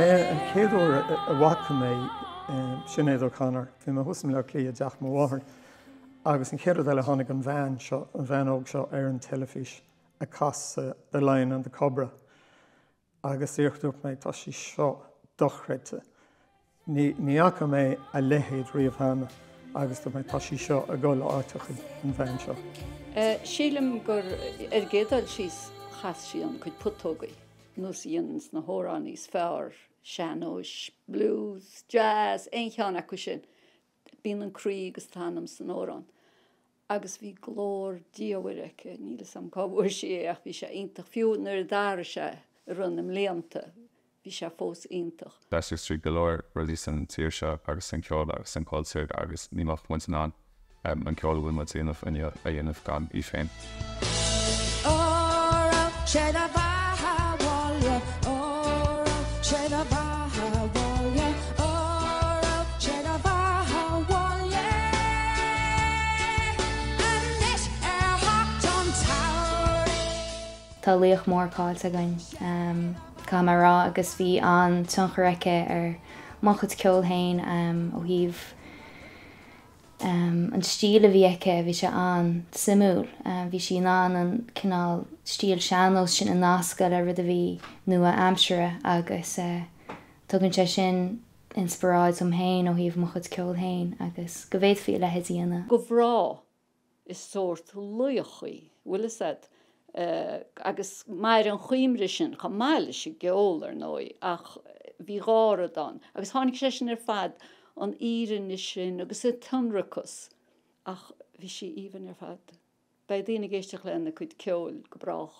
An chéad uair a bhfaca mé Sinéad O'Connor, bhí mé thuas i mBaile Átha Cliath i dteach mo mháthar agus an chéad rud eile tháinig an bhean seo, an bhean óg seo ar an teilifís ag casadh The Lion and the Cobra agus díreach dúirt mé tá sí seo dochreidte. Ní fhaca mé a leithéid riamh cheana agus dúirt mé tá sí seo ag dul áiteachaí, an bhean seo. Sílim gur ar an gcéad dul síos chas sí an cuid putógaí, nós a dhéananns na hamhránaí is fearr, sean-nóis, blues, jazz, aon cheann acu sin. Bíonn an croí agus an t-anam san amhrán. Agus bhí glór diamhair aici, níl 'fhios a'm cá bhfuair sí é ach bhí sé iontach, fiú nuair a d'athraigh sé i rith na mblianta, bhí sé fós iontach. D'aistrigh sí go leor rudaí san tír seo agus san ceol agus san cultúr agus ní mbeadh muid in ann an ceol a bhfuil muid a dhéanamh inniu a dhéanamh gan í féin. Tá laoch mór caillte againn, caithfidh mé a rá, agus bhí an-tionchar aici ar mo chuid ceoil féin ó thaobh an stíl a bhí aici, bhí sé an-suimiúil. Bhí sí in ann an cineál stíl sean-nós sin a nascadh le rud a bhí nua-aimseartha agus tugann sé sin inspioráid dom féin ó thaobh mo chuid ceoil féin agus go bhféadfaí a leithéid a dhéanamh. Go bhreá Is sórt laoch í, bhfuil fhios a'd, agus mhair an chuimhne sin, chomh maith leis an gceol, ar ndóigh, ach bhí dhá rud ann. Agus tháinig sé sin ar fad, an fhírinne sin agus an t-ionracas, ach bhí sí aoibhinn ar fad. Beidh daoine ag éisteacht lena cuid ceoil go brách.